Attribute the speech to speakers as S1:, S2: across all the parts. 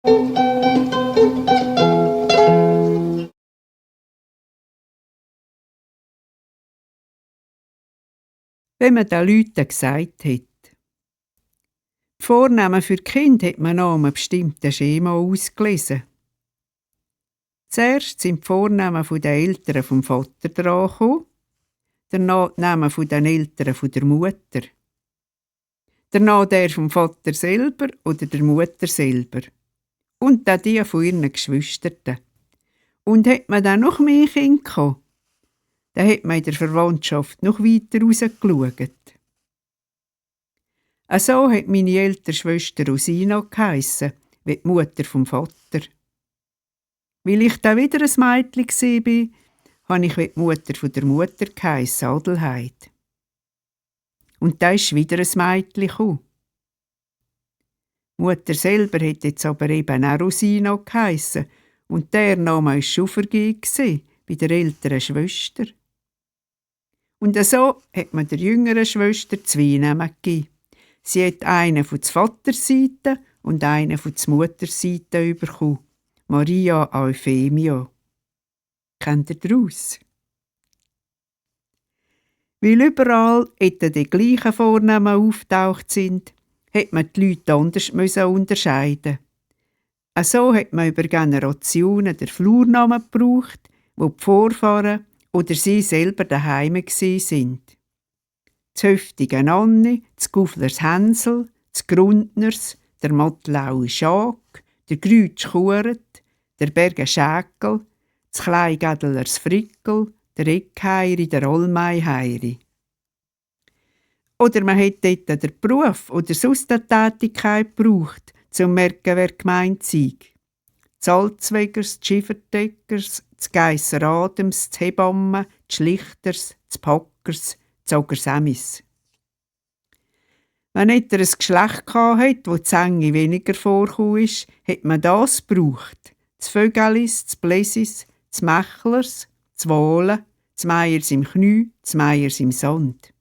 S1: Wenn man den Leuten gesagt hat. Die Vornamen für die Kinder hat man nach einem bestimmten Schema ausgelesen. Zuerst sind die Vornamen der Eltern vom Vater dran gekommen, danach die Namen der Eltern der Mutter, danach der vom Vater selber oder der Mutter selber und dann die von ihren Geschwistern. Und hat man dann noch mehr Kinder gehabt, dann hat man in der Verwandtschaft noch weiter rausgeschaut. So hat meine ältere Schwester Rosina geheissen, wie die Mutter vom Vater. Weil ich dann wieder ein Mädchen war, habe ich wie die Mutter von der Mutter geheissen, Adelheid. Und da ist wieder ein Mädchen gekommen. Die Mutter selber hat jetzt aber eben auch Rosina geheissen und der Name war schon vergeben bei der älteren Schwester. Und so hat man der jüngeren Schwester 2 Namen gegeben. Sie hat einen von der Vaterseite und einen von der Mutterseite bekommen. Maria Euphemia. Kennt ihr daraus? Weil überall etwa die gleichen Vornamen auftaucht sind, hat man die Leute anders unterscheiden. So hat man über Generationen den Flurnamen gebraucht, wo die Vorfahren oder sie selber daheim waren. Das Höftige Anni, das Guflers Hänsel, das Grundners, der Mattlaue Schak, der Grütsch Churet, der Berge Schäkel, das Kleingädelers Frickel, der Eckheiri, der Olmeiheiri. Oder man hat dort den Beruf oder sonst eine Tätigkeit gebraucht, um zu merken, wer gemeint sei. Das Alzwegers, die Schifferdeckers, das Geisser Adams, die Hebammen, die Schlichters, die Packers, die Ogersämis. Wenn jemand ein Geschlecht hatte, wo die Enge weniger vorkam, hat man das gebraucht. Das Vögelis, das Blesis, das Mächlers, das Wahlen, das Meiers im Knie, das Meiers im Sand.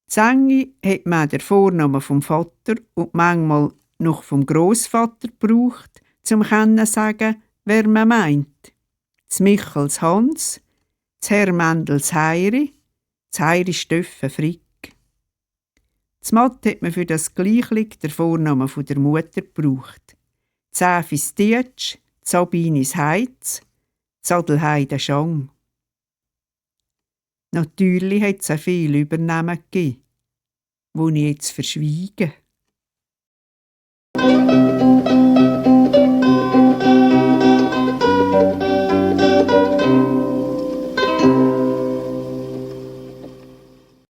S1: Das Enge hat man den Vornamen vom Vater und manchmal noch vom Grossvater gebraucht, um zu sagen, wer man meint. Das Michels Hans, das Hermendels Heiri, das Heiri Stöffe Frick. Das Matt hat man für das Gleichling den Vornamen von der Mutter gebraucht. Zäfis Dietsch, Sabinis Heiz, Zadelheide Schang. Natürlich hat es auch viele Übernahmen gegeben, die ich jetzt verschweige.